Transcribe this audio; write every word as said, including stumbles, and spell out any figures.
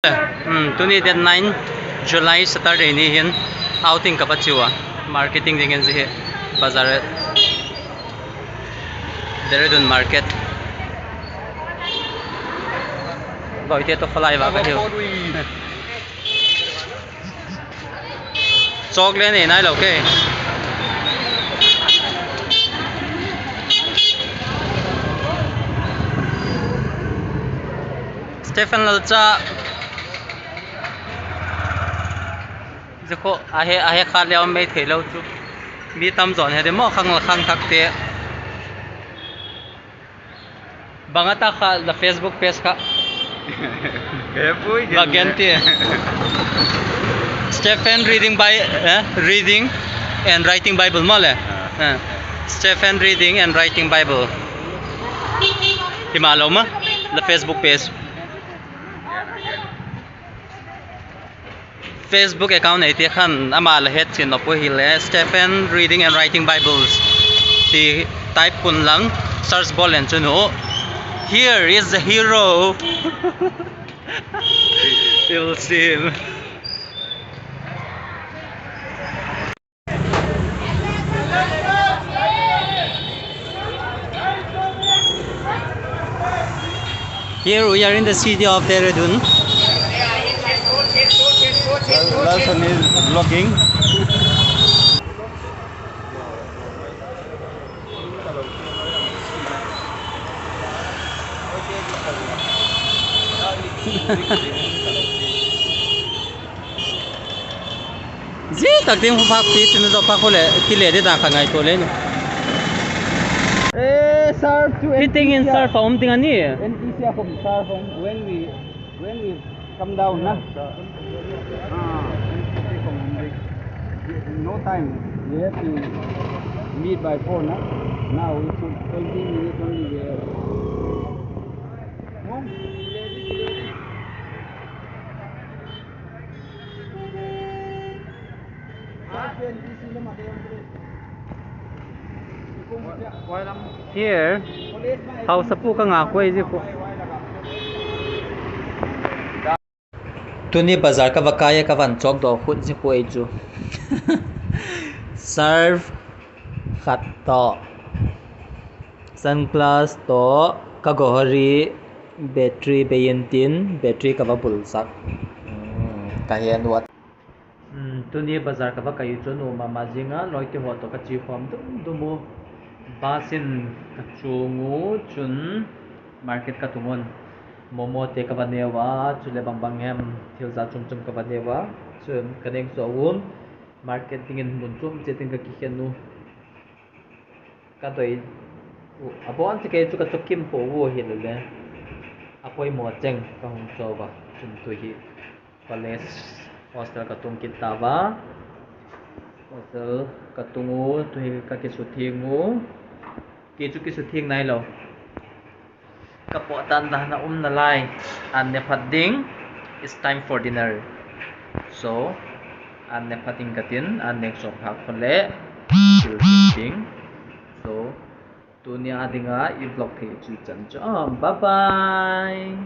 Hmm, tuni date nine July Saturday ni hin outing ka va chiu a, marketing dingin zia hi bazar, Dehradun market. Boite tawh khawlai va ka hiu. Chocolate nei nai lo ke. Stephen Lalcha. Zia khu a he, a he kha leu mei theilo chu. Mi tam zaw he de maw, khang la khang thakte. Bang a ta kha la Facebook page kha? Va gen ti. Stephen reading by, eh, reading and writing Bible maw le. Stephen reading and writing Bible. Hima lo ma, la Facebook page. Facebook account neite khan ama la het chian nop u hile, Stephen Reading and Writing Bibles ti type un lang, search bawl leng chun u. Here is the hero. You'll see him. Here we are in the city of Dehradun. Larsen is vlogging. Zia tak ding hu phak ti chun zo phak khu le, ti le di dan kha ngaitua le ni. Fitting in surf a um ding a ni. N T C a khum surf a um, when we, when we come down na. Ah, N T C khum um ding. No time. We have to meet by four na. Now it's twenty minutes only we have. Here, hausapu ka ngak uai zi khu. Tuni bazar ka va kai a ka van chawkdaw khut zi khu ei chu. Surf khat tawh, sunglass tawh, ka gawhari, battery bei intin, battery ka va bulsak. Ka he nuat. Tuni bazar ka va kai u chu nuam ma ma zing a, lawite haw tawh ka chi khawm dum dum u. Bus in ka chuang u chun market ka tung un. Momote ka va neu a, chuleh bang bang hem thil za chum chum ka va neu a, chun ka neng zaw un. Market dingin mun chuam chiat in ka kikhen u. Ka doi u, a bawn chi kei chu ka chawk kim pua u hile le, a poimaw cheng ka hung chaw a, chun tu hi college hostel ka tung kit ta a, hostel ka tung u, tu hi ka kisuthiang u, kei chu kisuthiang nailo. Ka pawt dan dan a um nalai, an ne phat ding, it's time for dinner. So, an ne phat ding ka tin, an nek zawk phak khu leh, thil ding. So, tuni a ding a i vlog hi chu chan chu, bye bye.